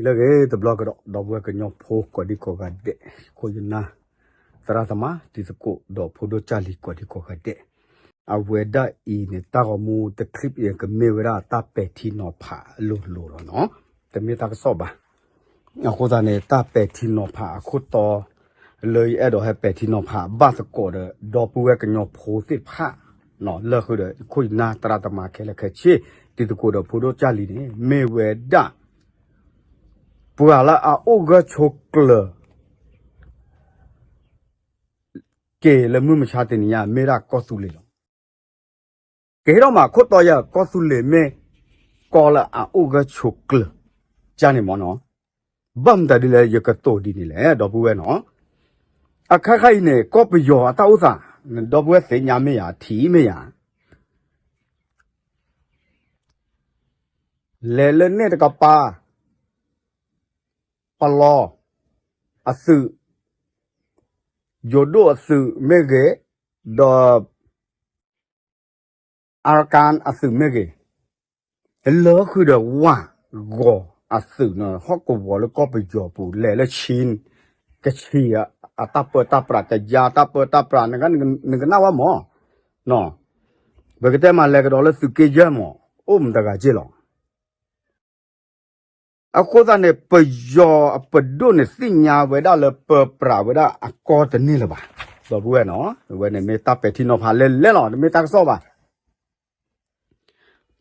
လၢဂ့ၤတဘျီကဒီး ဒီပုၢ်ဝဲၢ်ကညီဖိကိးဒံကိးဂၤဒဲး, ခိၣ်ယနၢ် သရၣ်သမါ တံၤသကိး ဒီးဖိဒိၣ်ကၢ်လံၤကိးဒံကိးဂၤဒဲး, အဝဲဒၣ်အံၤန့ၣ် တၢ်ဂီၤမူတ clip အံၤ ကမ့ၢ်ဝဲဒၣ်တၢ်ပဲာ်ထံနီၤဖးအလိၤလိၤလီၤနီၤ, တမ့ၢ်တၢ်ကစီၣ်ဘၣ်. အဃိသတးန့ၣ် တၢ်ပဲာ်ထံနီၤဖးအခိၣ်တီ လၢယအဲၣ်ဒိးဟဲပဲာ်ထံနီၤဖးဘၣ်သကိးဒီး ဒီပုၢ်ဝဲၢ်ကညီဖိသ့ၣ်တဖၣ် လၢဃုာ်ဒီး ခိၣ်ယနၢ်သရၣ်သမါခဲလၢာ်ခဲဆ့ တံၤသကိးဒီးဖိဒိၣ်ကၢ်လံၤန့ၣ် မ့ၢ်ဝဲဒၣ် ပှၤလၢအအိၣ်ဂၢၢ်ဆိးကျၢၤ က့ၤလၢမုၢ်မဆါတနံၤညါ မ့ၢ်ဒၣ်ကီၢ်သူလ့ၤလီၤ. ကဟ့ၣ်ထီၣ်မးခိၣ်တီယၤ ကီၢ်သူလ့ၤမ့ၢ်ကီၢ်လၢအအိၣ်ဂၢၢ်ဆိးကျၢၤ ကန့ၣ်မ့ၢ်နီၤ. ဘၣ်မတၤဒ်လဲၣ် ယကတိၤဒ်န့ၣ်လဲၣ် ဒီပုၢ်ဝဲၢ်နီၤ. အခါခါအံၤန့ၣ် ကီၢ်ပယီၤအတၢ်အိၣ်သး ဒီပုၢ်ဝဲၢ်သ့ၣ်ညါမ့ၢ်ယၤ ထံၣ်မ့ၢ်ယၤ လဲၤလၢန့ၣ်တကပၤ ပလီအသုး, ယိၤဒိၣ်အသုးမ့ၢ်ဂ့ၤ, ဒီး Arakan အသုးမ့ၢ်ဂ့ၤ, လၢဃုာ်ဒီးဝၢ်ဂီၤအသုးန့ၣ် ဟီၣ်ကဝီၤလၢကီၢ်ပယီၤပူၤ လဲၤလၢဆံ ကဆံးအတၢ်ပၢတၢ်ပြး ကယါတၢ်ပၢတၢ်ပြး နကနၣ်ဝဲမး, ပကတဲမးလဲၤကဒီးလၢသုးက့ယဲၢ်မး အိၣ်မတဂၤက့လီၤ. အဃိသတးန့ၣ် ပယီၤအပဒိၣ်န့ၣ် သ့ၣ်ညါဝဲဒၣ်လၢပၢပြးဝဲဒၣ်အကီၢ်တန့ၢ်လၢၤဘၣ်. ဒီပုၢ်ဝဲၢ်နီၤ, အဝဲန့ၣ်မ့ၢ်တၢ်ပဲာ်ထံနီၤဖးလဲၢ်လဲၢ်လီၤ, တမ့ၢ်တၢ်ကစီၣ်ဘၣ်.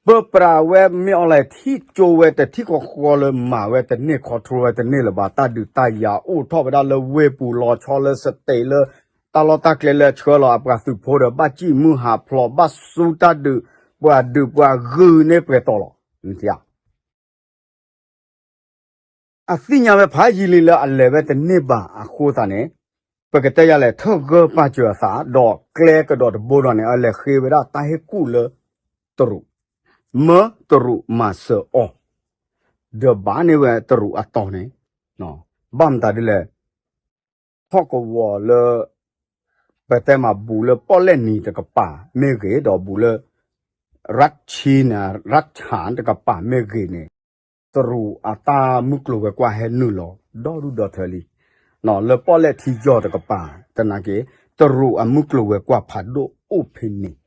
ပၢပြးဝဲမ့ၢ်အီၤလဲၣ် ထံၣ်ကၠိဝဲတထံၣ်ဃီဃီလၢမၤဝဲတန့ၢ် control ဝဲတန့ၢ်လၢၤဘၣ်, တၢ်ဒုးတၢ်ယၤအိၣ်ထီၣ်ဝဲဒၣ်လၢဝ့ၢ်ပူၤ လီၤဆီလၢ state လၢ တၢ်လီၢ်တၢ်ကျဲလၢအဆှၢလီၤအပှၤသုးဖိဒီး ဘၣ်စံၣ်မုၢ်ဟးဖျိး ဘၣ်စူၢ်တၢ်ဒုး ပှၤဒုးပှၤဂုာ်န့ၢ်ပှဲၤတီၤလီၤ. အသ့ၣ်ညါဝဲဖးယံာ်လံလၢအလဲၤဝဲတန့ၢ်ဘၣ်အဃိသတးန့ၣ် ပကတဲယၤလဲၣ် ထၢၣ်ဂၢၢ်ပာ်စၢၤအသး ဒီးကျဲကဒီးတဘိဒီးန့ၣ် အလဲၤဃ့ဝဲဒၣ်တၢ်ဟ့ၣ်ကူၣ်လၢတရူး, မၢတရူးမၤစၢၤအီၤ, ဒီးဘၣ်န့ၢ်ဝဲတရူးအတီၤန့ၣ်, ဘၣ်မတၤဒ်လဲၣ် ဟီၣ်ကဝီၤလၢ ပတဲမးဘူးလၢပီၣ်လဲၣ်နံၤတကပၤမ့ၢ်ဂ့ၤ ဒီးဘူးလၢ ရတ်ချံန့ၣ် ရတ်ချံတကပၤမ့ၢ်ဂ့ၤန့ၣ် တရူးအတၢ်မုၢ်ကျိၤဝဲၤကွာ်ဟဲနုာ်လီၤ ဒီဒူၣ်ဒီထၢလံ. လၢပီၣ်လဲၣ်ထံယီၤတကပၤ သနာ်က့ တရူးအမုၢ်ကျိၤဝဲၤကွာ်ဖးဒိၣ်အိၣ်ဖဲန့ၣ်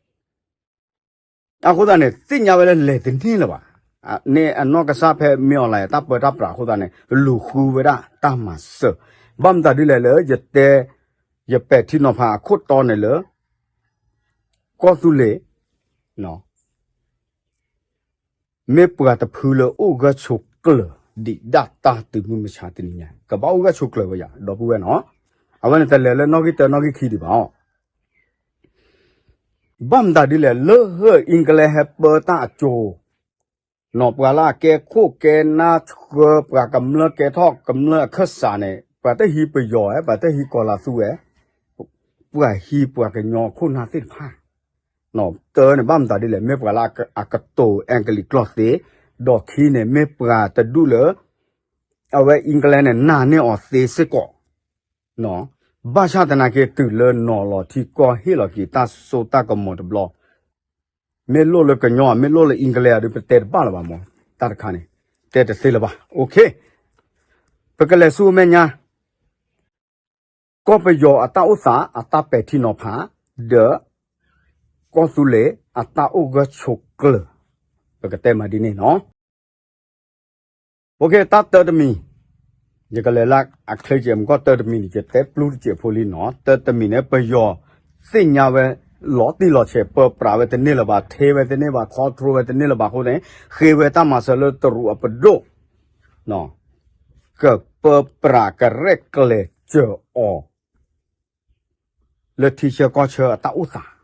အဃိသတးန့ၣ် သ့ၣ်ညါဝဲလၢလဲၤတန့ၢ်လၢၤဘၣ်. န့ၣ်အနီၢ်ကစၢ်ဖဲမ့ၢ်အီၤလဲၣ် တၢ်ပၢတၢ်ပြးအဃိသတးန့ၣ် လူၤဃုဝဲဒၣ်တၢ်မၤစၢၤ, ဘၣ်မတၤဒ်လဲၣ်လၢယတဲ ယပဲာ်ထံနီၤဖးအခိၣ်တီန့ၣ်လၢ ကီၢ်သူလ့ၤ မ့ၢ်ပှၤတဖုလၢအိၣ်ဂၢၢ်ဆိးကျၢၤ ဒံးဒၣ်တၢ်တုၤမုၢ်မဆါတနံၤညါ ကဘၣ်အိၣ်ဂၢၢ်ဆိးကျၢၤဝဲယၤ ဒီပုၢ်ဝဲၢ်နီၤ, အဝဲန့ၣ်တလဲၤလၢနီၣ်ဂံၢ်တၢနီၣ်ဂံၢ်ခံဒံးဘၣ်အီၤ ဘၣ်မတၤဒ်လဲၣ် လၢဟၢအ့ကလံးဟဲပၢတၢ်အကၠိ နီၢ်ပှၤလၢအကဲခိၣ်ကဲနၢ်ဆှၢ ပှၤကမျၢၢ်ကဲထီၣ်ကမျၢၢ်အခၢၣ်စးန့ၣ် ပှၤတဟံးပယီၤဝဲ ပှၤတဟံးကီၤလၤသူဝဲ, ပှၤဟံးပှၤကညီခိၣ်နၢ်သ့ၣ်တဖၣ်, တၢန့ၣ်ဘၣ်မတၤဒ်လဲၣ် မ့ၢ်ပှၤလၢအကတိၤအဲကလံးကျိာ်သ့, ဒီးခံန့ၣ် မ့ၢ်ပှၤတဒူၣ်လၢ အဝဲအ့ကလံးန့ၣ် နာ်န့ၢ်အီၤသ့စ့ၢ်ကီး ဘၣ်ဆၣ်သနာ်က့ တုၤလၢနီၤလီၤထံကီၢ်ဟ့ၣ်လီၤက့ၤတၢ်စိတၢ်ကမီၤတဘျီ, မ့ၢ်လိၣ်လၢကညီ မ့ၢ်လိၣ်လၢအ့ကလံးဒီး ပတဲတဘၣ်လၢၤဘၣ်မး, တၢ်တခါန့ၣ် တဲတသ့လၢၤဘၣ်. ပကလဲၤဆူမဲာ်ညါ ကီၢ်ပယီၤအတၢ်အိၣ်သး အတၢ်ပဲာ်ထံနီၤဖး ဒီး ကီၢ်သူလ့ၤအတၢ်အိၣ်ဂၢၢ်ဆိးကျၢၤ, ပကတဲမးဒ်န့ၣ်နီၤ. တၢ်တမံၤ ယကလဲၤလၢအချ့ကဲးမူကီၢ် တၢတမံၤန့ၣ် ယတဲပျူတစဲးဖိလံနီၤ, တၢတမံၤန့ၣ် ပယီၤသ့ၣ်ညါဝဲ လီၤတံၢ်လီၤဆဲး ပၢပြးဝဲတန့ၢ်လၢၤဘၣ် ထဲဝဲတန့ၢ်ဘၣ် control ဝဲတန့ၢ်လၢၤဘၣ်အဃိန့ၣ် ဃ့ဝဲတၢ်မၤစၢၤလၢတရူးအပဒိၣ် ကပၢပြးကရဲၣ်ကျဲၤစၢၤအီၤ လၢထံဆၢကီၢ်ဆၢအတၢ်အိၣ်သး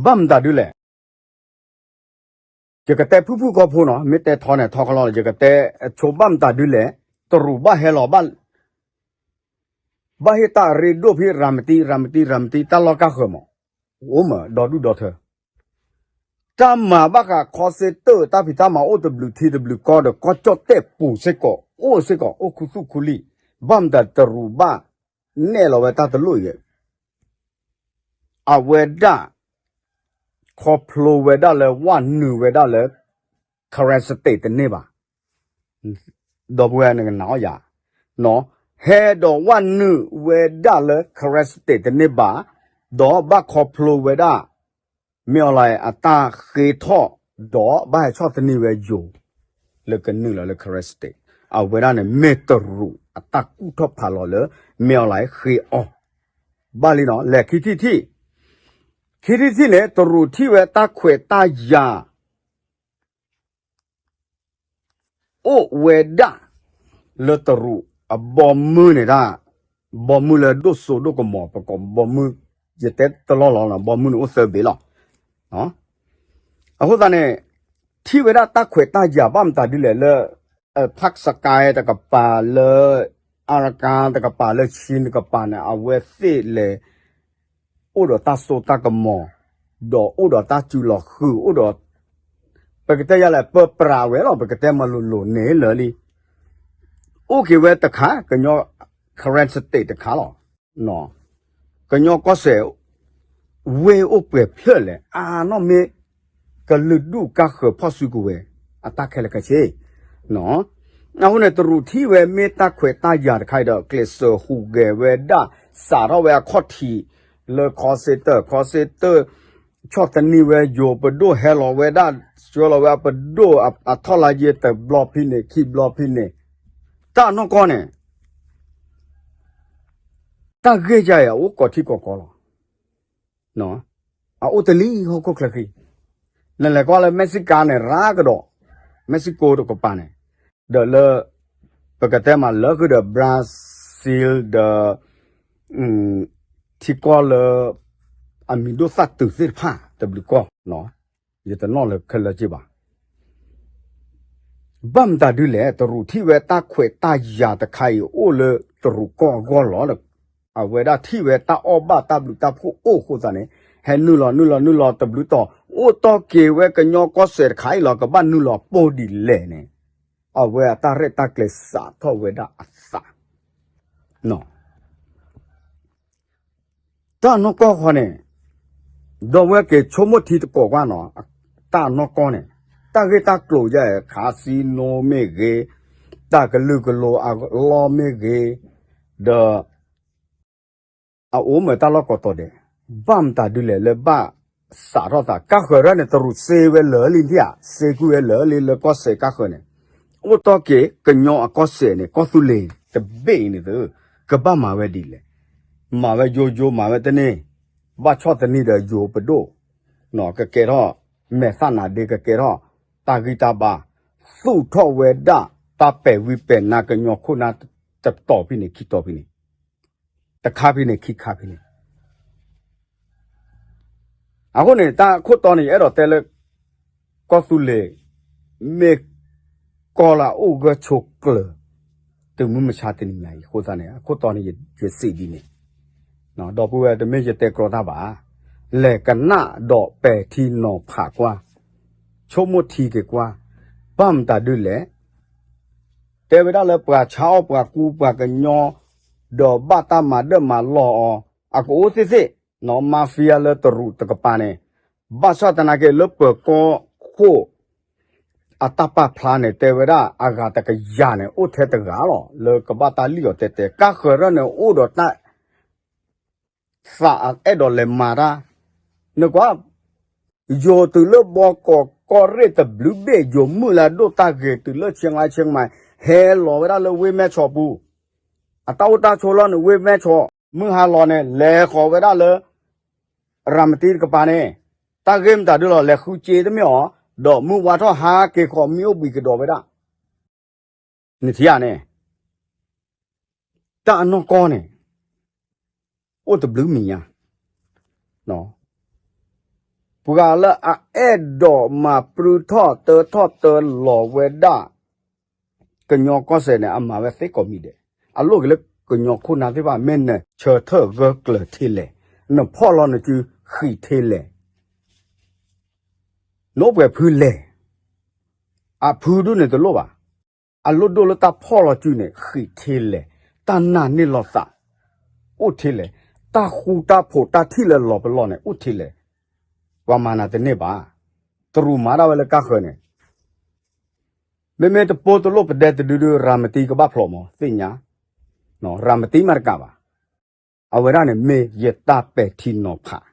ဘၣ်မတၤဒ်လဲၣ်. ယကတဲဖုၣ်ဖုၣ်ကီၢ်ဖိနီၤ, မ့ၢ်တဲထီန့ၣ်ထီကလီလီၤ, ယကတဲဆိဘၣ်မတၤဒ်လဲၣ်, တရူးဘၣ်ဟဲလီၤ ဘၣ်ဟ့ၣ်တၢ်အရ့ဒိၣ်ဖဲ ရၤမတံ ရၤမတံ ရၤမတံ တၢ်လီၢ်ကၢ်ဃၢၤမး, အိၣ်မး ဒီဒူၣ်ဒီထၢ တၢ်မၤဘၣ်ဃးခီစ့တၢၣ် တၢ်ဖံးတၢ်မၤအိၣ်တဘျုးထံတဘျုးကီၢ်ဒီး ကီၢ်ကၠီၣ်တဲၣ်ပူၤစ့ၢ်ကီး အိၣ်စ့ၢ်ကီး အိၣ်ခူသူၣ်ခူလံၢ်, ဘၣ်မတၤတရူးဘၣ်နဲၣ်လီၤဝဲတၢ်တလိၣ်အံၤ အဝဲဒၣ် ခီဖျိဝဲဒၣ်လၢဝၣ်နုာ်ဝဲဒၣ်လၢ Karen State တန့ၢ်ဘၣ်. ဒီပုၢ်ဝဲၢ်နကနၣ်အီၤယၤ, ဟဲဒီးဝဲနုာ်ဝဲဒၣ်လၢ Karen State တန့ၢ်ဘၣ်, ဒီးဘၣ်ခီဖျိဝဲဒၣ် မ့ၢ်အီၤလၢအတၢ်ဃ့ထီၣ်, ဒီးဘၣ်ဟဲဆီၣ်သနံးဝဲယိၤ လၢကနုာ်လီၤလၢ Karen State အဝဲဒၣ်န့ၣ်မ့ၢ်တရူးအတၢ်ကူၣ်ထီၣ်ဖးလီၤလၢ မ့ၢ်အီၤလၢဃ့အီၤ, ဘၣ်လံနီၤ လဲၤခံထံၣ်ထံၣ်, ခံထံၣ်ထံၣ်န့ၣ် တရူးထံၣ်ဝဲတၢ်ခွဲးတၢ်ယာ် အိၣ်ဝဲဒၣ် လၢတရူးအဘီမုၢ်န့ၣ်ဒၣ်, ဘီမုၢ်လၢဒိၣ်စိဒိၣ်ကမီၤ ပကိးဘီမုၢ်, ယတဲတလီၢ်လီၤနီၤ ဘီမုၢ်န့ၣ်အိၣ်သၢဘ့ၣ်လီၤ. အဃိသတးန့ၣ် ထံၣ်ဝဲဒၣ်တၢ်ခွဲးတၢ်ယာ်ဘၣ်မတၤဒ်လဲၣ်လၢ ဖးစကဲတကပၤလၢ အၤရကၤတကပၤလၢ ဆံတကပၤန့ၣ် အဝဲသ့ၣ်လဲၤ အိၣ်ဒီးတၢ်စိတၢ်ကမီၤ, ဒီးအိၣ်ဒီးတၢ်စုလီၤဃုာ်, အိၣ်ဒီး ပကတဲယၤလဲၣ် ပပြးဝဲလီၤ ပကတဲမၤလိၤလိၤန့ၣ်လၢာ်လံ. အိၣ်က့ၤဝဲတခါ ကညီ Karen State တခါလီၤ. ကညီကီၢ်စဲၣ် ဝ့ၢ်အိၣ်ပှဲၤဖျၢၣ်လဲၣ် အါနီၢ်မ့ၢ် ကလုာ်ဒူၣ်ကါဃၢၤဖီၣ်စုကဝဲၤ အတၢ်ခဲလၢာ်ခဲဆ့ အဃိန့ၣ် တရူးထံၣ်ဝဲမ့ၢ်တၢ်ခွဲးတၢ်ယာ်တခါအံၤဒီး ကျဲးစၢးဟူးဂဲၤဝဲဒၣ် စးထီၣ်ဝဲအခီၣ်ထံး လၢ call center, call center ဆီၣ်သနံးဝဲယိၤပဒိၣ် ဟဲလီၤဝဲဒၣ် ဆှၢလီၤဝဲအပဒိၣ်အထီၣ်လါယ့တဘျီဖဲန့ၣ် ခံဘျီဖဲန့ၣ် တၢ်နီၢ်ကီၢ်န့ၣ် တၢ်ဂ့ၢ်ယါအံၤအအိၣ်ကိးထံကိးကီလီၤ. အအိၣ်တလံဟီၣ်ခိၣ်ချၢဃံ, နလဲၤကွၢ်လၢ Mexico န့ၣ် ရၤကဒီး Mexico တကပၤန့ၣ်, ဒီးလၢ ပကတဲမးလၢဃုာ်ဒီး Brazil ဒီး ထံကီၢ်လၢ အမံၤဒိၣ်သၣ်တုၤသ့ၣ်တဖၣ် တဘျုးကီၢ်, ယတနီၣ်လၢခဲလၢာ်က့ဘၣ်. ဘၣ်မတၤဒ်လဲၣ် တရူးထံၣ်ဝဲတၢ်ခွဲးတၢ်ယာ်တခါအံၤ အိၣ်လၢတရူးကီၢ်အဂီၢ်လီၤ. အဝဲဒၣ်ထံၣ်ဝဲတၢ်အီၣ်ဘၣ်တၢ်ဘျုးတၢ်ဖှိၣ်အိၣ်အဃိသတးန့ၣ် ဟဲနုာ်လီၤနုာ်လီၤနုာ်လီၤတဘျုးတီၤ အိၣ်တီၢ်က့ၤဝဲကညီကီၢ်စဲၣ်တခါအံၤလီၤ. ကဘၣ်နုာ်လီၤပိၢ်ဒ်လဲၣ်န့ၣ် အဝဲအတၢ်ရဲၣ်တၢ်ကျဲၤစးထီၣ်ဝဲဒၣ်အသး တၢ်နီၢ်ကီၢ်ဃီန့ၣ်, ဒီပုၢ်ဝဲၢ်က့ၤဆိကမိၣ်ထံတကိးကွၢ်နီၤ, တၢ်နီၢ်ကီၢ်န့ၣ်, တၢ်ဂ့ၢ်တၢ်ကျိၤယါ casino မ့ၢ်ဂ့ၤ, တၢ်ကလုာ်ကလိၤအလီၢ်မ့ၢ်ဂ့ၤ, ဒီး အအိၣ်မ့ၢ်တၢ်လီၢ်ကိးတီၤဒဲး, ဘၣ်မတၤဒ်လဲၣ်လၢဘၣ်စးထီၣ်သး ကါဃၢၤရၢၢ်န့ၣ် တရူးစ့ဝဲလၢာ်လံဒၣ်ဧါ, စ့ကွံာ်ဝဲလၢာ်လံလၢကီၢ်စဲၣ်ကါဃၢၤန့ၣ်, အိၣ်တီၢ်က့ၤကညီအကီၢ်စဲၣ်န့ၣ် ကီၢ်သူလ့ၤတဘ့ၣ်အံၤန့ၣ်သု, ကဘၣ်မၤဝဲဒ်လဲၣ်, မၤဝဲယိယိမၤဝဲတန့ၢ်, ဘၣ်ဆီၣ်သနံးဒီးယိၤပဒိၣ်, ကကဲထီၣ် မဲာ်သၣ်နါဒ့ ကကဲထီၣ်တၢ်ဂံၢ်တၢ်ဘါ, သူၣ်ထီၣ်ဝဲဒၣ်တၢ်ပဲာ်ဝံပဲာ်နါကညီခိၣ်နၢ်တတီၤဖဲန့ၣ် ခံတီၤဖဲန့ၣ်, တခါဖဲန့ၣ် ခံခါဖဲန့ၣ် အဃိန့ၣ် တၢ်ခိၣ်တီန့ၣ် ယအဲၣ်ဒိးတဲလၢ ကီၢ်သူလ့ၤ မ့ၢ်ကီၢ်လၢအအိၣ်ဂၢၢ်ဆိးကျၢၤ တုၤမုၢ်မဆါတနံၤညါအံၤအဃိသတးန့ၣ် အခိၣ်တီန့ၣ် ယစံးဒ်န့ၣ်, ဒီပုၢ်ဝဲၢ်တမ့ၢ်ယတဲကြီတၢ်ဘၣ်, လဲၤကနၣ်ဒီးပဲာ်ထံနီၤဖးကွၢ်, ဆိကမိၣ်ထံက့ၤကွၢ်, ဘၣ်မတၤဒ်လဲၣ် တဲဝဲဒၣ်လၢပှၤဆါအီၣ်ပှၤကူပှၤကညီ, ဒီးဘၣ်တၢ်မၤဒၢၣ်မၤလီၢ်အီၤ, အကအိၣ်သ့ၣ်သ့ၣ်, မၤဖံယါလၢတရူးတကပၤန့ၣ်, ဘၣ်ဆၣ်သနာ်က့လၢပၢၤကီၢ်ခိၣ် အတၢ်ပာ်ဖျါန့ၣ် တဲဝဲဒၣ်အဂၤတကယၤန့ၣ် အိၣ်ထဲတဂၤလီၤ လၢကဘၣ်တၢ်လံၣ်အီၤတဲတဲ, ကါဃၢၤရၢၢ်န့ၣ် အိၣ်ဒီးတၢ် သးအဲၣ်ဒိးလဲၤမၤတၢ်, နကွၢ် ယိၤတုၤလၢဘီကီးကီၢ်ရ့ၣ်တဘျုးဘ့ၣ် ယိၤမုၢ်လၢဒိၣ်တၢ်ဂ့ၤတုၤလၢဆဲးငါဆဲးမါ, ဟဲလီၤဝဲဒၣ်လၢဝ့ၢ်မဲၢ်ဆီးပူၤ, အတၢ်အိၣ်တၢ်ဆိးလီၢ်န့ၣ် ဝ့ၢ်မဲၢ်ဆီး, မုၢ်ဟါလီၤန့ၣ် လဲၤဃီၤဝဲဒၣ်လၢ ရၤမတံတကပၤန့ၣ်, တၢ်ဂ့ၢ်မတၤဒုလီၤ လဲၤဃုစ့တမ့ၢ်အီၤ, ဒီးမုၢ်ဝါထီၣ်ဟါက့ၤဃီၤမ့ၢ်အိၣ်ဘှံးကဒီးဝဲဒၣ်, နထံၣ်ဧါန့ၣ် တၢ်အနီၢ်ကီၢ်န့ၣ် အိၣ်တဘျုးမံၤညါ, ပှၤလၢအအဲၣ်ဒိးမၤပြူထီၣ်တၢထီၣ်တၢလီၤဝဲဒၣ် ကညီကီၢ်စဲၣ်န့ၣ် အမၤဝဲသ့ကိးမံၤဒဲး, အလိၣ်က့ၤလၢကညီခိၣ်နၢ်သ့ၣ်တဖၣ် မ့ၢ်နဆၢထၢၣ်ဂၢၢ်ကျၢၤထဲလဲၣ်, နဖီၣ်လီၤနစုဃံးထဲလဲၣ်, နအိၣ်ပှဲၤဖုလဲၣ်, အဖုဒိၣ်န့ၣ်တလိၣ်ဘၣ်, အလိၣ်ဒိၣ်လၢတၢ်ဖီၣ်လီၤစုန့ၣ် ဃံးထဲလဲၣ်, တၢ်နာ်န့ၢ်လီၤသး အိၣ်ထဲလဲၣ်, တၢ်ဃူတၢ်ဖိးတၢ်ထံၣ်လၢလီၤပလီၢ်န့ၣ် အိၣ်ထဲလဲၣ်, ပှၤမၤနၤတန့ၢ်ဘၣ်, တရူးမၤဒၣ်ဝဲလၢကါဃၢၤန့ၣ် မ့မ့ၢ်တပိတလိၣ်ပဒဲတဒုဒု ရၤမတံကဘၣ်ဖျိးမး သ့ၣ်ညါ, ရၤမတံမးတကးဘၣ်, အဝဲဒၣ်န့ၣ်မ့ၢ်ယတၢ်ပဲာ်ထံနီၤဖး.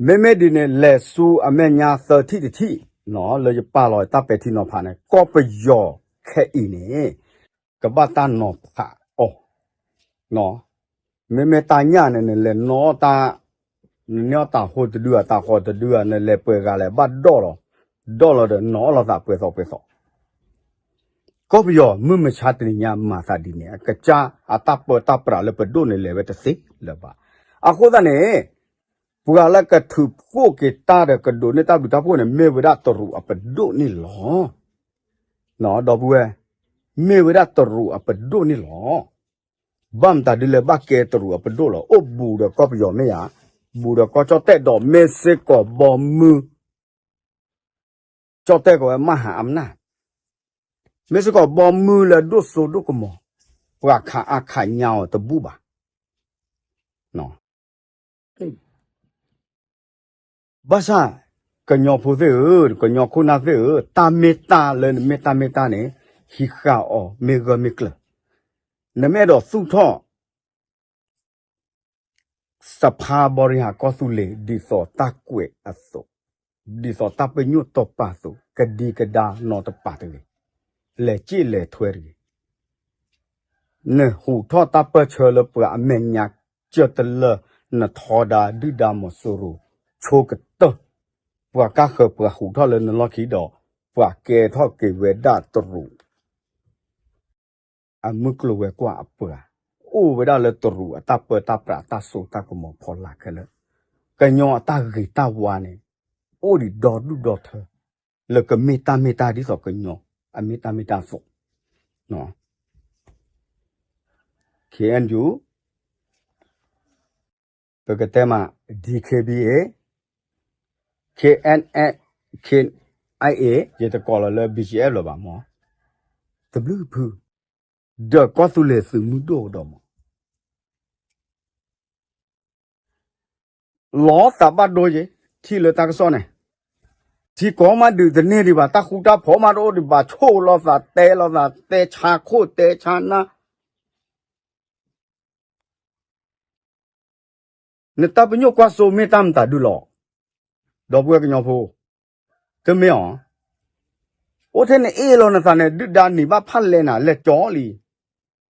မ့မ့ၢ်ဒ်န့ၣ် လဲၤဆူအမဲာ်ညါသၢထံၣ်တထံၣ်, လၢယပာ်လီၤတၢ်ပဲာ်ထံနီၤဖးန့ၣ် ကီၢ်ပယီၤခဲအံၤန့ၣ် ကဘၣ်တၢ်နီၤဖးအီၤ မ့မ့ၢ်တၢ်ညၣ်န့ၣ် နလဲၤနီၣ်တၢ်, နန့ၢ်အီၣ်တၢ်ဟိတဒုဧါ တၢ်ဃီတဒုဧါ နလဲၤပှဲၤဂၤလဲၣ် ဘၣ်ဒီၣ်လီၤ, ဒီၣ်လီၤဒီးနီၣ်အီၣ်လိာ်သးပှဲၤသီပှဲၤသီ. ကီၢ်ပယီၤမုၢ်မဆါတနံၤညါမၤသးဒ်န့ၣ် အကစၢ်အတၢ်ပၢတၢ်ပြးလၢပဒိၣ်န့ၣ်လဲၤဝဲတသ့လၢၤဘၣ်. အဃိသတးန့ၣ် ပှၤလၢကထုးဖှိၣ်က့ၤတၢ်ဒီးကဒိးန့ၢ်တၢ်ဘျုးတၢ်ဖှိၣ်န့ၣ် မ့ၢ်ဝဲဒၣ်တရူးအပဒိၣ်န့ၣ်လီၤ. ဒီပုၢ်ဝဲၢ်, မ့ၢ်ဝဲဒၣ်တရူးအပဒိၣ်န့ၣ်လီၤ. ဘၣ်မတၤဒ်လဲၣ် ဘၣ်ကဲတရူးအပဒိၣ်လီၤ. အိၣ်ဘူးဒီးကီၢ်ပယီၤမ့ၢ်ဧါ, ဘူးဒီးကီၢ်ကၠီၣ်တဲၣ်ဒီး မ့ၢ်စ့ၢ်ကီးဘီမုၢ် ကၠီၣ်တဲၣ်ကီးဝဲမၤဟးအမနၢ်, မ့ၢ်စ့ၢ်ကီးဘီမုၢ်လၢဒိၣ်စိဒိၣ်ကမီၤ, ပှၤခးအါခးညါအီၤတဘူၣ်ဘၣ်. ဘၣ်ဆၣ် ကညီဖိသ့ၣ်ဧၢ, ကညီခိၣ်နၢ်သ့ၣ်ဧၢ, တၢ်မ့ၢ်တၢ်လၢနမ့ၢ်တၢ်မ့ၢ်တၢ်န့ၣ် ဟံးဃာ်အီၤမ့ၢ်ဂၢၢ်မ့ၢ်ကျၢၤ, နမ့ၢ်အဲၣ်ဒိးသူၣ်ထီၣ် စဖါဘီရံဟးကီၢ်သူလ့ၤ ဒ်သိးတၢ်ကွဲးအသိး, ဒ်သိးတၢ်ပညိၣ်တီပာ်အသိး ကဒံကဒါနီတပၤတဂ့ၤ, လဲၤစ့ၣ်လဲၤထွဲတဂ့ၤ. နဟူးထီၣ်တၢ်ပၢၢ်ဆၢလၢပှၤအမဲာ်ညါ ကၢတလၢာ် နထီဒါဒုၣ်ဒါမီၤစိရိၤ ဆိကတၢၢ်, ပှၤကၢ်ဃၢၤပှၤဟူးထီၣ်လၢနလီၢ်ခံဒီး ပှၤကဲထီၣ်က့ၤဝဲဒၣ်တရူး အမုၢ်ကျိၤဝဲၤကွာ်အပှၤ, အိၣ်ဝဲဒၣ်လၢတရူးအတၢ်ပၢတၢ်ပြးတၢ်စိတၢ်ကမီၤဖီလာ်ခဲလၢာ်, ကညီအတၢ်ဂ့ၤတၢ်ဝါန့ၣ် အိၣ်ဒံးဒီဒူၣ်ဒီထၢ လၢကမ့ၢ်တၢ်မ့ၢ်တၢ်ဒ်သိးကညီ အမ့ၢ်တၢ်မ့ၢ်တၢ်အသိး, KNU ပကတဲမး DKBA, KNA, KIA ယတကိးလီၤလၢ BGF လၢၤဘၣ်မး, တဘျုးဖု ဒီးကီၢ်သူလ့ၤသုးမုၢ်ဒိၣ်ကဒီးမး လီၤသးဘၣ်ဒိယဲ, ထံၣ်လၢတၢ်ကစီၣ်န့ၣ်, ထံကီၢ်မးဒုးတန့ၢ်ဒံးဘၣ်, တၢ်ဃူတၢ်ဖိးမးတအိၣ်ဒံးဘၣ်, ဆိၣ်လီၤသးတဲလီၤသးတဲဆါခိၣ်တဲဆါနၢ် နတၢ်ပညိၣ်ကွၢ်စိမ့ၢ်တၢ်မတၤဒုလီၤ, ဒီပုၢ်ဝဲၢ်ကညီဖိ, တမ့ၢ်အီၤ, အိၣ်ထဲနအ့ၣ်လီၤနသးန့ၣ် ဒုၣ်ဒါနံၤဘၣ်ဖးလဲၣ်နၤ လဲၤကၠီလံ,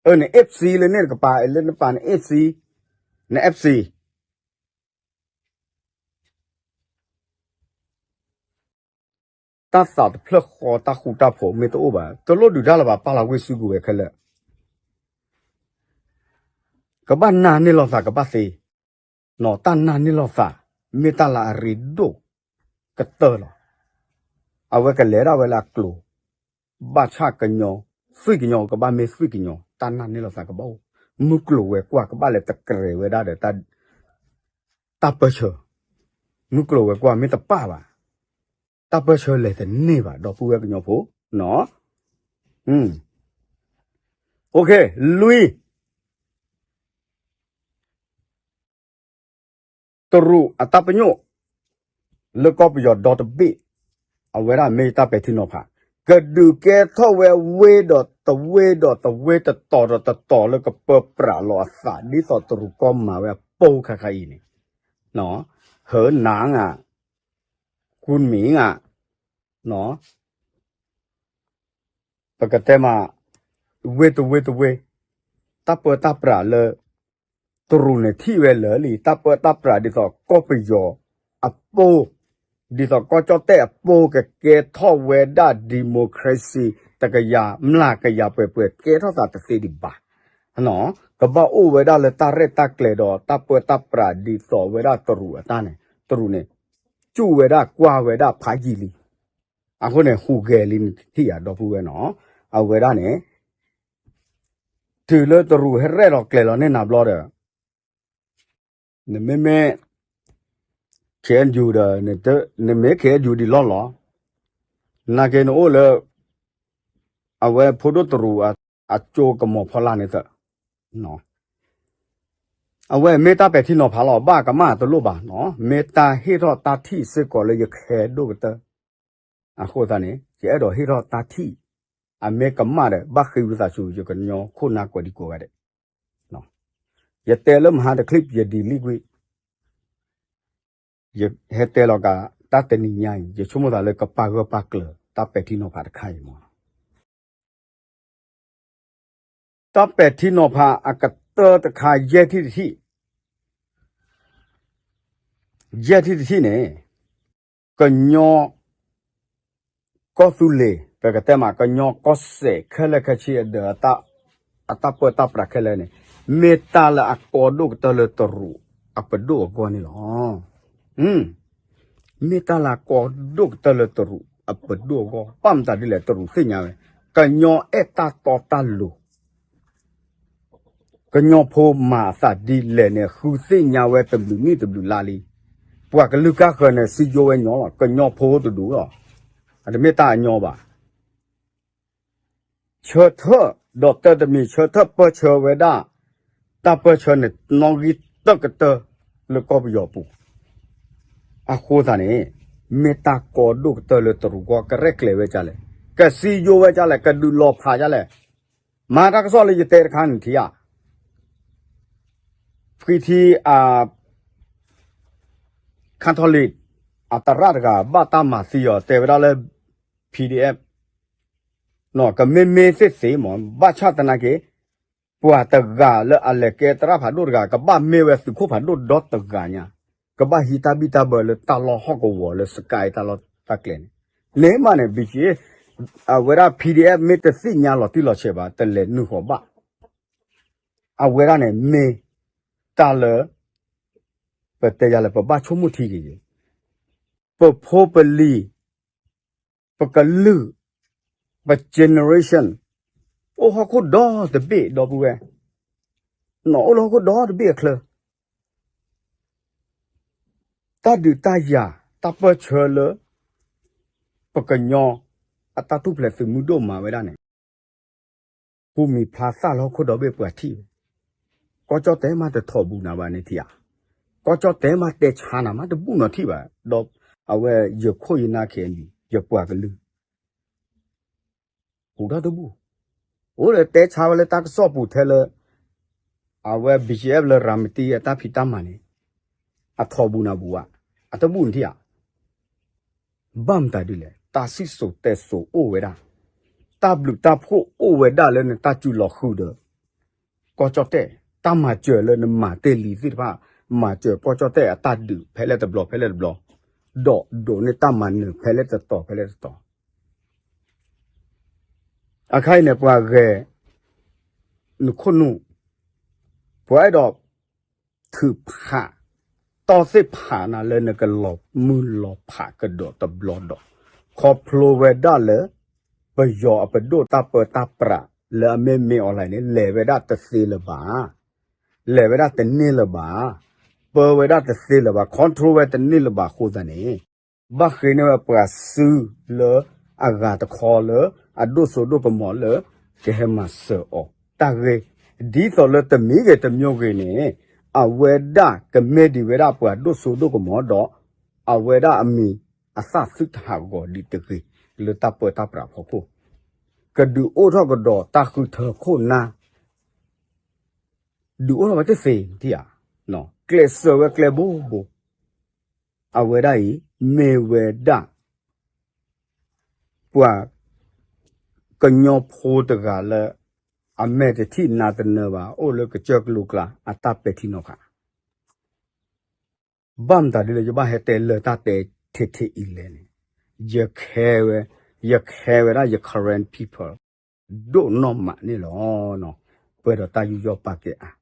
အၢ န FC လၢန့ၣ်တကပၤ လၢနပာ်န FC, န FC တၢ်သးတဖျၢၣ်ဃီတၢ်ဃူတၢ်ဖိးမ့ၢ်တအိၣ်ဘၣ် တလိၣ်ဒုးတၢ်လၢၤဘၣ် ပာ်လီၤဝ့ၢ်စုကဝဲၤခဲလၢာ်, ကဘၣ်နာ်န့ၢ်လီၤသးကဘၣ်သ့, တၢ်နာ်န့ၢ်လီၤသး မ့ၢ်တၢ်လၢအရ့ဒိၣ်ကတၢၢ်လီၤ. အဝဲကလဲၤဒၣ်ဝဲလၢအကျိၤ, ဘၣ်ဆၣ်ကညီ, သွံၣ်ကညီ ကဘၣ်မ့ၢ်သွံၣ်ကညီ တၢ်နာ်န့ၢ်လီၤသးကဘၣ်အိၣ်, မုၢ်ကျိၤဝဲၤကွာ်ကဘၣ်လဲၤတကြဲးဝဲဒၣ်ဒီး တၢ်ပၢၢ်ဆၢ, မုၢ်ကျိၤဝဲၤကွာ်မ့ၢ်တပာ်ဘၣ်, တၢ်ပၢၢ်ဆၢလဲၤတန့ၢ်ဘၣ် ဒီပုၢ်ဝဲၢ်ကညီဖိ, လွံၢ်, တရူးအတၢ်ပညိၣ် လၢကီၢ်ပယီၤဒီတဘ့ၣ်, အဝဲဒၣ်မ့ၢ်တၢ်ပဲာ်ထံနီၤဖး, ကဒုးကဲထီၣ်ဝဲဝ့ၢ်ဒီးတဝ့ၢ်ဒီးတဝ့ၢ်တတီၤဒီးတတီၤလၢကပၢပြးလီၤအသး ဒ်သိးတရူးကီၢ်မၤဝဲအပိၢ်ခါခါအံၤန့ၣ်, ဟၢနၤဧါ, ကွံမံၤဧါ, ပကတဲမး, ဝ့ၢ်တဝ့ၢ်တဝ့ၢ်, တၢ်ပၢတၢ်ပြးလၢ တရူးန့ၣ်ထံၣ်ဝဲလၢာ်လံ တၢ်ပၢတၢ်ပြးဒ်သိးကီၢ်ပယီၤအပူၤ, ဒ်သိးကီၢ်ကၠီၣ်တဲၣ်အပူၤ ကကဲထီၣ်ဝဲဒၣ် democracy တကယၤမျးကယၤပှဲၤပှဲၤ ကဲထီၣ်သးတသ့ဒံးဘၣ်. ကဘၣ်အိၣ်ဝဲဒၣ်လၢတၢ်ရဲၣ်တၢ်ကျဲၤဒီး တၢ်ပၢတၢ်ပြးဒ်သိးဝဲဒၣ်တရူးအတၢ်န့ၣ်, တရူးန့ၣ် စူၢ်ဝဲဒၣ်ကွၢ်ဝဲဒၣ်ဖးယံာ်လံ. အဃိန့ၣ် ဟူးဂဲၤလံနထံၣ်ဧါ ဒီပုၢ်ဝဲၢ်နီၤ, အဝဲဒၣ်န့ၣ် တုၤလၢတရူးဟဲရဲၣ်လီၤကျဲၤလီၤန့ၢ်နၤဘျီဒီး, နမ့မ့ၢ် KNU ဒီး, နမ့ၢ် KNU ဒံးလီၢ်လီၤ, နာ်က့နအိၣ်လၢ အဝဲဖိဒိၣ်တရူးအကၠိကမီၤဖီလာ်န့ၣ်သၢ, အဝဲမ့ၢ်တၢ်ပဲာ်ထံနီၤဖးလီၤ ဘၣ်ကမၣ်တလိၣ်ဘၣ်နီၤ, မ့ၢ်တၢ်ဟ့ၣ်ထီၣ်တၢ်ထံၣ်စ့ၢ်ကီးလၢယခဲဒိၣ်ကတၢၢ် အဃိသတးန့ၣ် ယအဲၣ်ဒိးဟ့ၣ်ထီၣ်တၢ်ထံၣ် အမ့ၢ်ကမၣ်ဒီး ဘၣ်ဃ့ဝံသးစူၤ ယကညီခိၣ်နၢ်ကိးဒံကိးဂၤဒဲး. ယတဲလၢမဟါတချံၣ် ယဒံးလံကွံာ်, ယဟဲတဲလီၤကး တၢ်တနံၤညါအံၤ ယဆိကမိၣ်သးလၢကပာ်ဂၢၢ်ပာ်ကျၢၤ တၢ်ပဲာ်ထံနီၤဖးတခါအံၤမး. တၢ်ပဲာ်ထံနီၤဖးအကတၢၢ်တခါ ယဲၢ်ထံၣ်တထံၣ်, ယဲၢ်ထံၣ်တထံၣ်န့ၣ် ကညီ ကီၢ်သူလ့ၤ ပကတဲမး ကညီကီၢ်စဲၣ်ခဲလၢာ်ခဲဆ့ဒီး အတၢ်ပၢတၢ်ပြးခဲလၢာ်န့ၣ် မ့ၢ်တၢ်လၢအကီဒိၣ်ကတၢၢ်လၢတရူးအပဒိၣ်အဂီၢ်န့ၣ်လီၤ. မ့ၢ်တၢ်လၢအကီဒိၣ်ကတၢၢ်လၢတရူးအပဒိၣ်အဂီၢ် ဘၣ်မတၤဒ်လဲၣ် တရူးသ့ၣ်ညါဝဲ ကညီအဲၣ်တၢ်တီတၢ်လိၤ ကညီဖိမၤအသးဒ်လဲၣ်န့ၣ် ဃုသ့ၣ်ညါဝဲတဘျုးနံၣ်တဘျုးလါလံ. ပှၤကလုာ်ကၢ်ဃၢၤန့ၣ် စံယိဝဲညီလီၤ. ကညီဖိတဒူၣ်လီၤ. အတမ့ၢ်တၢ်အညီဘၣ်. ဆၢထၢၣ် ဒီးတၢ်တမံၤ ဆၢထၢၣ်ပၢၢ်ဆၢဝဲဒၣ် တၢ်ပၢၢ်ဆၢန့ၣ် နီၣ်ဂံၢ်တၢၢ်ကတၢၢ်လၢကီၢ်ပယီၤပူၤ. အဃိသတးန့ၣ် မ့ၢ်တၢ်ကီဒိၣ်ကတၢၢ်လၢတရူးကီၢ် ကရဲၣ်ကျဲၤဝဲဒ်လဲၣ်, ကစံယိဝဲဒ်လဲၣ်, ကဒုးလီၤဖးဒ်လဲၣ်. မၤတၢ်ကစီၣ်လၢယတဲတခါန့ၣ်ထံၣ်ဧါ. ဖှံထံ Catholic အသရၣ်တဂၤ ဘၣ်တၢ်မၤသံအီၤ တဲဝဲဒၣ်လၢ PDF ကမ့ၢ်မ့ၢ်သ့ၣ်သ့ၣ်မး ဘၣ်ဆၣ်သနာ်က့ ပှၤတဂၤလၢအလဲၤကဲသရၣ်ဖးဒိၣ်တဂၤ ကဘၣ်မ့ၢ်ဝဲသုးခိၣ်ဖးဒိၣ်ဒီတဂၤညါ, ကဘၣ်ဟံးတၢ်ဘံၣ်တၢ်ဘၢလၢတၢ်လီၢ်ဟီၣ်ကဝီၤလၢ Sky တၢ်လီၢ်တၢ်ကျဲန့ၣ်. န့ၣ်မးန့ၣ် ဘံၣ်က့ အဝဲဒၣ် PDF မ့ၢ်တသ့ၣ်ညါလီၤတံၢ်လီၤဆဲးဘၣ် တလဲၤနုာ်ဃီၤဘၣ်. အဝဲဒၣ်န့ၣ်မ့ၢ်တၢ်လၢ ပတဲယၤလၢပဘၣ်ဆိကမိၣ်ထံက့ၤက့ၤ ပဖိပလံၤ ပကလုာ် ပ generation အိၣ်ဟီၣ်ခိၣ်ဒီတဘ့ၣ် ဒီပုၢ်ဝဲၢ်, အိၣ်လၢဟီၣ်ခိၣ်ဒီတဘ့ၣ်အချၢ တၢ်ဒုးတၢ်ယၤ တၢ်ပၢၢ်ဆၢလၢ ပကညီအတၢ်ထူၣ်ဖျဲးသုးမုၢ်ဒိၣ်မၤဝဲဒၣ်န့ၣ် ပူၤမံၤဖျါသၣ်လၢဟီၣ်ခိၣ်ဒီဘ့ၣ်ပှၤထံၣ်ဝဲ, ကီၢ်ကၠီၣ်တဲာ်မးတထီၣ်ဘူးနၤဘၣ်န့ၣ်ထံၣ်ဧါ, ကီၢ်ကၠီၣ်တဲာ်မးတဲဆါနၤမးတဘူးနီၤထံၣ်ဘၣ်, ဒီးအဝဲယခိၣ်ယနၢ်ခဲအံၤ ယပှၤကလုာ် ဘူးထီၣ်တဘူး, အိၣ်ဒီးတဲဆါဝဲလၢတၢ်ကစီၣ်ပူၤထဲလၢ အဝဲ BGF လၢရၤမတံအတၢ်ဖံးတၢ်မၤန့ၣ် အထီၣ်ဘူးနၤဘူးဧါ, အတဘူးနထံၣ်ဧါ. ဘၣ်မတၤဒ်လဲၣ် တၢ်စံၣ်စိၤတဲစိၤအိၣ်ဝဲဒၣ်, တၢ်ဘျုးတၢ်ဖှိၣ်အိၣ်ဝဲဒၣ်လၢနတၢ်စူၤလီၤဃုာ်ဒီး ကီၢ်ကၠီၣ်တဲာ်, တၢ်မၤစၢၤလၢနမၤတ့ၢ်လံသ့ၣ်တဖၣ်, မၤစၢၤကီၢ်ကၠီၣ်တဲာ်အတၢ်ဒုးဖဲလဲၣ်တဘျီဖဲလဲၣ်တဘျီ, ဒီးဒိးန့ၢ်တၢ်မၤနၢၤဖဲလဲၣ်တတီၤဖဲလဲၣ်တတီၤ. အခါအံၤန့ၣ် ပှၤဂဲၤ နခိၣ်နူာ်, ပှၤအဲၣ်ဒိး ထုးဖး တီၢ်သ့ၣ်ဖးနၤလၢနကလီၤမုၢ်လီၤဖးကဒီးတဘျီဒီး ခီဖျိဝဲဒၣ်လၢ ပယီၤအပဒိၣ်တၢ်ပၢတၢ်ပြး လၢအမ့ၢ်မ့ၢ် online န့ၣ် လဲၤဝဲဒၣ်တသ့လၢၤဘၣ်, လဲၤဝဲဒၣ်တန့ၢ်လၢၤဘၣ်, ပၢဝဲဒၣ်တသ့လၢၤဘၣ်, control ဝဲတန့ၢ်လၢၤဘၣ်အဃိသတးန့ၣ် ဘၣ်ဃ့န့ၢ်ဝဲပှၤစုလၢအဂၤတခီလၢ အဒိၣ်စိဒိၣ်ကမီၤလၢ ကဟဲမၤစၢၤအီၤတၢ်ဂ့ၢ်, ဒ်သိးလၢတမံၤဂ့ၤတမံၤဂ့ၤန့ၣ် အဝဲဒၣ်ကမ့ၢ်ဒံးဝဲဒၣ်ပှၤဒိၣ်စိဒိၣ်ကမီၤဒီး အဝဲဒၣ်အမံၤအသၣ်သုတဟးဂီၤဒံးတဂ့ၤ လၢတၢ်ပၢတၢ်ပြးဖီခိၣ်, ကဒုးအိၣ်ထီၣ်ကဒီးတၢ်ဃုထၢခိၣ်နၢ် ဒုးအိၣ်ထီၣ်ဝဲတသ့ထံၣ်ဧါ, ကျဲးစၢးဝဲကျဲဘိဘိ, အဝဲဒၣ်အံၤ မ့ၢ်ဝဲဒၣ် ပှၤကညီဖိတဂၤလၢ အမဲာ်တထံၣ်နါတနၢဘၣ် အိၣ်လၢကစၢၢ်ကလိကျါ အတၢ်ပဲာ်ထံနီၤဖး ဘၣ်မတၤဒ်လဲၣ် ယဘၣ်ဟဲတဲလၢတၢ်တဲထဲထဲအံၤလဲၣ်န့ၣ်, ယ care ဝဲ, ယ care ဝဲဒၣ်ယ Karen people ဒိၣ်နီၢ်မးန့ၣ်လီၤ. ပှဲၤဒီးတၢ်ယူးယီၣ်ပာ်ကဲအါ